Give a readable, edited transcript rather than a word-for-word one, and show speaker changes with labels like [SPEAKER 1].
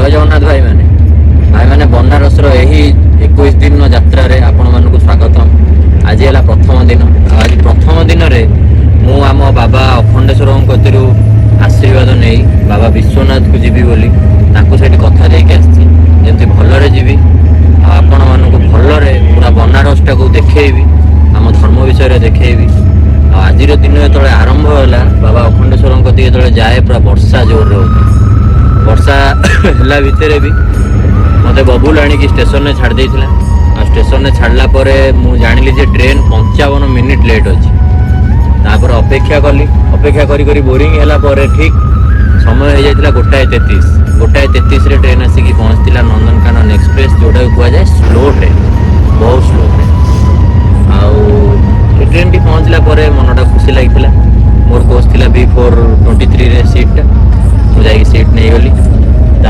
[SPEAKER 1] ଜୟ ଜଗନ୍ନାଥ ଭାଇମାନେ। ଭାଇମାନେ, ବନାରସର ଏହି 21 ଦିନର ଯାତ୍ରାରେ ଆପଣମାନଙ୍କୁ ସ୍ୱାଗତମ। ଆଜି ହେଲା ପ୍ରଥମ ଦିନ। ଆଉ ଆଜି ପ୍ରଥମ ଦିନରେ ମୁଁ ଆମ ବାବା ଅଖଣ୍ଡେଶ୍ୱରଙ୍କ କତିରୁ ଆଶୀର୍ବାଦ ନେଇ ବାବା ବିଶ୍ୱନାଥକୁ ଯିବି ବୋଲି ତାଙ୍କୁ ସେଇଠି କଥା ଦେଇକି ଆସିଛି। ଯେମିତି ଭଲରେ ଯିବି ଆଉ ଆପଣମାନଙ୍କୁ ଭଲରେ ପୁରା ବନାରସଟାକୁ ଦେଖେଇବି, ଆମ ଧର୍ମ ବିଷୟରେ ଦେଖେଇବି। ଆଉ ଆଜିର ଦିନ ଯେତେବେଳେ ଆରମ୍ଭ ହେଲା, ବାବା ଅଖଣ୍ଡେଶ୍ୱରଙ୍କ କତିକି ଯେତେବେଳେ ଯାଏ, ପୁରା ବର୍ଷା ଜୋରରେ ହେଉଥିଲା। ବର୍ଷା ହେଲା ଭିତରେ ବି ମୋତେ ବବୁଲ ଆଣିକି ଷ୍ଟେସନରେ ଛାଡ଼ି ଦେଇଥିଲା। ଆଉ ଷ୍ଟେସନରେ ଛାଡ଼ିଲା ପରେ ମୁଁ ଜାଣିଲି ଯେ ଟ୍ରେନ୍ 55 ମିନିଟ୍ ଲେଟ୍ ଅଛି। ତାପରେ ଅପେକ୍ଷା କଲି। ଅପେକ୍ଷା କରି କରି ବୋରିଂ ହେଲା ପରେ ଠିକ୍ ସମୟ ହେଇଯାଇଥିଲା 1:33। 1:33ରେ ଟ୍ରେନ୍ ଆସିକି ପହଞ୍ଚିଥିଲା, ନନ୍ଦନକାନନ ଏକ୍ସପ୍ରେସ୍, ଯେଉଁଟାକୁ କୁହାଯାଏ ସ୍ଲୋ ଟ୍ରେନ୍, ବହୁତ ସ୍ଲୋ ଟ୍ରେନ୍। ଆଉ ଏ ଟ୍ରେନ୍ଟି ପହଞ୍ଚିଲା ପରେ ମନଟା ଖୁସି ଲାଗିଥିଲା। ମୋର କୋଚ୍ ଥିଲା ବି 423ରେ ସିଟ୍ଟା। ମୁଁ ଯାଇକି ସିଟ୍ ନେଇଗଲି।